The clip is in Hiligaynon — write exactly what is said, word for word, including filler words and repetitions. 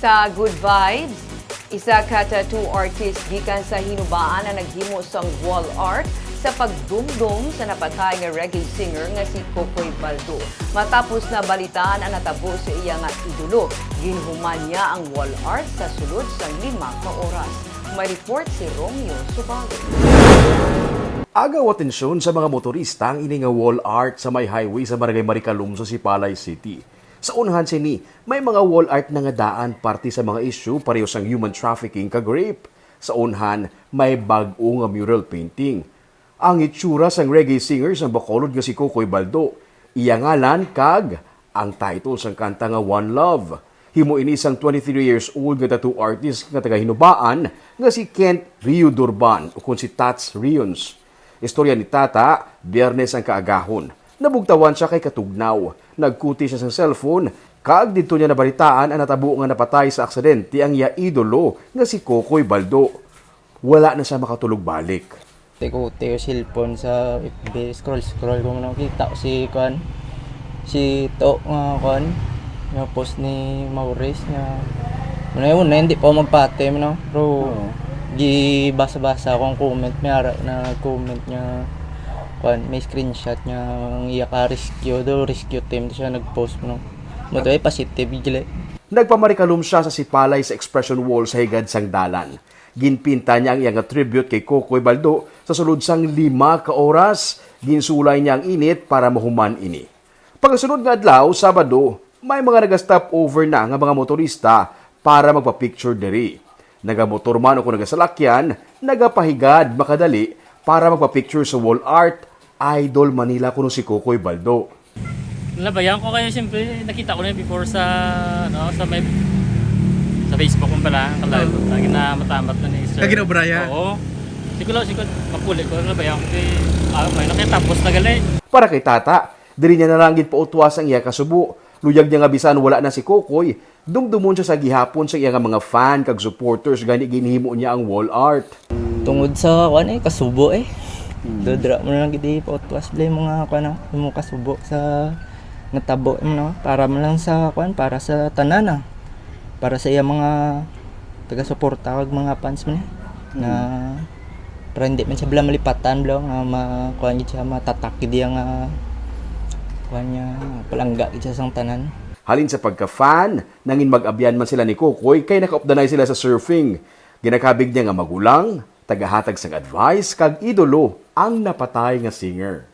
Sa Good Vibes, isa ka tattoo artist gikan sa Hinubaan ang naghimo sang wall art sa pagdumdom sa napatay nga reggae singer nga si Kokoy Baldo. Matapos nabalitaan ang natabo sa iya nga idolo, ginhuman niya ang wall art sa sulod sang lima ka oras. May report si Romeo Subago. Agaw atensyon sa mga motorista ang ini nga wall art sa may highway sa Barangay Maricalum sa Sipalay City. Sa unahan sini, may mga wall art na nga daan parte sa mga isyu pareho sang human trafficking kag rape. Sa unahan, may bag-o nga mural painting. Ang itsura sang reggae singer sang Bacolod nga si Kokoy Baldo. Iya ngalan kag ang title sang kanta nga One Love. Himo ini sang twenty-three years old nga tattoo artist nga taga Hinubaan nga si Kent Rio Durban, ukon si Tats Rions. Istorya ni Tata, Biyernes ang kaagahon. Nabugtawan siya kay katugnaw. Nagkuti siya sang cellphone, kag didto niya nabalitaan ang natabo nga napatay sa aksidente ang iya idolo nga si Kokoy Baldo. Wala na siya makatulog balik. Tiko-tiko cellphone sa F B, scroll-scroll ko, nakita ko si, kuan, si To nga, kuan, nga post ni Maurice nga, ano yun, na hindi pa ako magpati, no? Pero, Oo. Gibasa-basa akong comment, may ara na comment nga, kuan, may screenshot nga ang iya ka rescue do, rescue team siya nag-post, no? Mo to ay positive, gili. Nagpamarikalom siya sa Sipalay sa Expression Wall sa higad sang dalan. Ginpinta niya ang iya nga tribute kay Kokoy Baldo sa sulod sang lima ka oras. Ginsulay niya ang init para mahuman ini. Pagkasunod nga adlaw, Sabado, may mga naga-stop over na nga mga motorista para magpa-picture diri. Nagamotor man o kung nagasalakyan, nagapahigad makadali para magpa-picture sa wall art, Idol Manila kuno si Kokoy Baldo. Nabayan ko kayo, siyempre, nakita ko na yun before sa, ano, sa may, sa Facebook mo pala, ang live. Oo. Lagi na matamat na ni Sir. Lagi na obra, ya? Oo. Siguro, siguro, mapuli ko, nabayan ko kay, ah, may nakita, post na gali. Para kay Tata, diri niya na lang gid pautwas ang iya kasubo. Luyag niya nga bisan wala na si Kokoy, dumdumon siya sa gihapon sa iya nga mga fan kag supporters gani ginhimo niya ang wall art. Tungod sa, kuan, eh, kasubo, eh. Mm. Dodra mo na lang gid pautwas, bali, mga, kuan, ah, imong kasubo sa natabo mo, no? Para mo lang sa, kuan, para sa tanan, ah. Para sa iya mga taga-suporta kag mga fans mo, eh. Na, mm, para hindi man siya bala malipatan, bala, nga ma-, kuan gid siya, matatak gid iya nga, kuan niya, palangga gid siya sang tanan. Halin sa pagka-fan, nangin mag-abyan man sila ni Kokoy kay nakaupdanay sila sa surfing. Ginakabig niya nga magulang, tagahatag sang advice, kag idolo ang napatay nga singer.